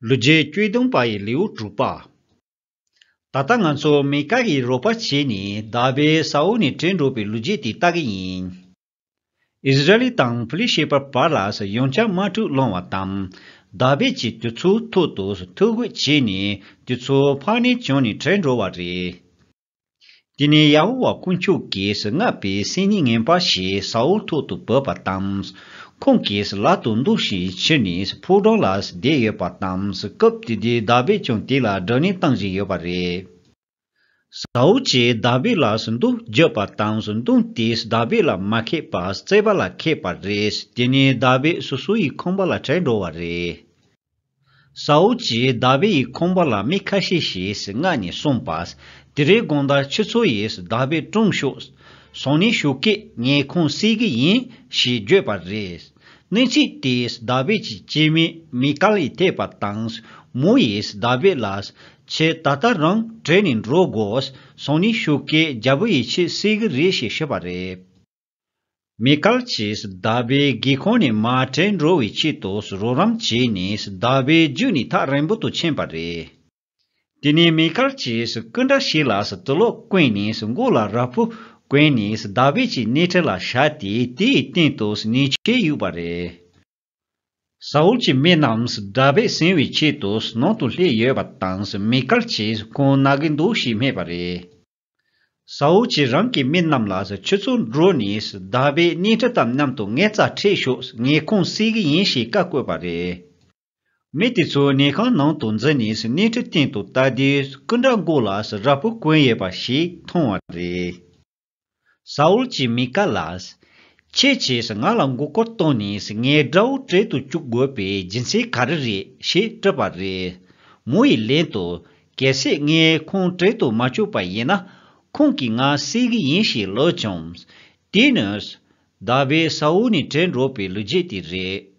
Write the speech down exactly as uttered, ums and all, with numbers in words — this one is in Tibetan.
ལོ་རྒྱུས་བཅུ་བདུན་པ་ཡི་ལེའུ་དྲུག་པ། ད་ལྟ་ང་ཚོ་མི་ཀལ་གྱི་རོགས་པ་བྱས་ནས་དཱ་བིད་ས་ཨུལ་ནས་བྲོས་འགྲོ་བའི་ལོ་རྒྱུས་དེ་ལྟ་གི་ཡིན། ཨིསི་ར་ཨེལ་དང་ཕི་ལི་ཤེ་པ་བར་ལ་ཡོན་ཆབ་དམག་འཁྲུག་སློང་བ་དང་། དཱ་བིད་ཀྱིས་དེ་ཚོའི་ཐོག་ཏུ་ཐུགས་རྒོལ་བྱས་ནས་དེ་ཚོ་ཕར་ནས་བྱོན་ནས་བྲོས་འགྲོ་བ་རེད། དེ་ནས་ཡ་ཧོ་ཝཱ་དཀོན་མཆོག་གིས་མངགས་པའི་སེམས་ཉིད་ངན་པ་ཞིག་ས་ཨུལ་ཐོག་ཏུ་བབས་པ་དང་། ཁོང་གིས་ལག་ཏུ་མདུང་ཞིག་ཁྱེར་ནས་ཕོ་བྲང་ལ་བསྡད་ཡོད་པ་དང་། སྐབས་དེ་དུས་དཱ་བིད་ཀྱང་དེ་ལ་དྲག་གནོན་བཏང་བཞིན་ཡོད་པ་རེད། ས་ཨུལ་གྱིས་དཱ་བིད་ལ་མདུང་བརྒྱབ་པ་དང་། མདུང་དེས་དཱ་བིད་ལ་མ་ཁེལ་བར་རྩེ་བ་ལ་ཁེལ་བ་རེད། དེ་ནས་དཱ་བིད་སོ་སོ་ཡི་ཁང་པ་ལ་བྲོས་འགྲོ་བ་རེད། ས་ཨུལ་གྱིས་དཱ་བིད་ཡི་ཁང་པ་ལ་མི་ཁ་ཤས་ཤིག་མངགས་ནས་གསུངས་པ། དེ་རིང་དགོང་དག་ཁྱེད་ཚོ་ཡིས་དཱ་བིད་སྲུངས་ཤོག་སང་ཉིན་ཞོགས་ཀས་ངས་ཁོང་བསད་ཀྱི་ཡིན་ཞེས་བརྗོད་པ་རེད། གནས་ཚུལ་དེས་དཱ་བིད་ཀྱི་སྐྱེས་དམན་མི་ཀལ་ཡིས་ཐོས་པ་དང་། མོ་ཡིས་དཱ་བིད་ལ། ཁྱེད་ད་ལྟ་རང་བྲོས་ནས་འགྲོ་དགོས། སང་ཉིན་ཞོགས་ཀས་རྒྱལ་པོ་ཡིས་ཁྱེད་བསད་ཀྱི་རེད་ཞེས་ཤོད་པ་རེད། མི་ཀལ་གྱིས་དཱ་བིད་སྒེའུ་ཁུང་ནས་མར་བྲོས་འགྲོ་བའི་ཆེད་དུ་རོགས་རམ་བྱས་ནས་དཱ་བིད་རྒྱུགས་ནས་ཐག་རིང་པོ་དུ་ཕྱིན་པ་རེད། དེ་ནས་མི་ཀལ་གྱིས་སྐུ་འདྲ་ཞིག་ལ་དུག་ལོག་བསྐོན་ནས་མགོ་ལ་ར་ཕོ་གོན་ནས་དཱ་བིད་ཀྱི་སྣེ་ཁྲིད་ལ་བཞག་སྟེ་དེའི་སྟེང་དུ་ཉེས་ཆད་གཡུགས་པ་རེད། ས་ཨུལ་གྱི་མི་རྣམས་དཱ་བིད་ཟིན་པའི་ཆེད་དུ་ནང་དུ་སླེབས་ཡོད་པ་དང་། མི་ཀལ་གྱིས་ཁོང་ན་གི་འདུག་ཞེས་སྨྲས་པ་རེད། ས་ཨུལ་གྱིས་རང་གི་མི་རྣམས་ལ། ཁྱེད་ཚོ་འགྲོ་ནས་དཱ་བིད་སྣེ་ཁྲིད་དང་མཉམ་དུ་ངའི་རྩར་ཁྲིད་ཤོག་ངས་ཁོང་བསད་ཀྱི་ཡིན་ཞེས་བཀའ་བཀོད་པ་རེད། མི་དེ་ཚོ་ཉལ་ཁང་ནང་དུ་འཛུལ་ནས་སྣེ་ཁྲིད་སྟེང་དུ་ལྟ་དུས་སྐུ་འདྲ་མགོ་ལ་ར་ཕོ་གོན་ཡོད་པ་ཞིག་མཐོང་བ་རེད། ས་ཨུལ་གྱིས་མི་ཀལ་ལ། ཁྱེད་ཀྱིས་ང་ལ་མགོ་སྐོར་བཏང་ནས་ངའི་དགྲ་བོ་བྲོས་དུ་བཅུག་དགོས་པའི་རྒྱུ་མཚན་ག་རེ་རེད་ཞེས་དྲིས་པ་རེད། མོ་ཡིས་ལན་དུ། གལ་སྲིད་ངས་ཁོང་བྲོས་དུ་མ་བཅུག་པ་ཡིན་ན། ཁོང་གིས་ང་བསད་ཀྱི་ཡིན་ཞེས་ལབ་བྱུང་། དེ་ནི། དཱ་བིད་ས་ཨུལ་ནས་བྲོས་འགྲོ་བའི་ལོ་རྒྱུས་དེ་རེད།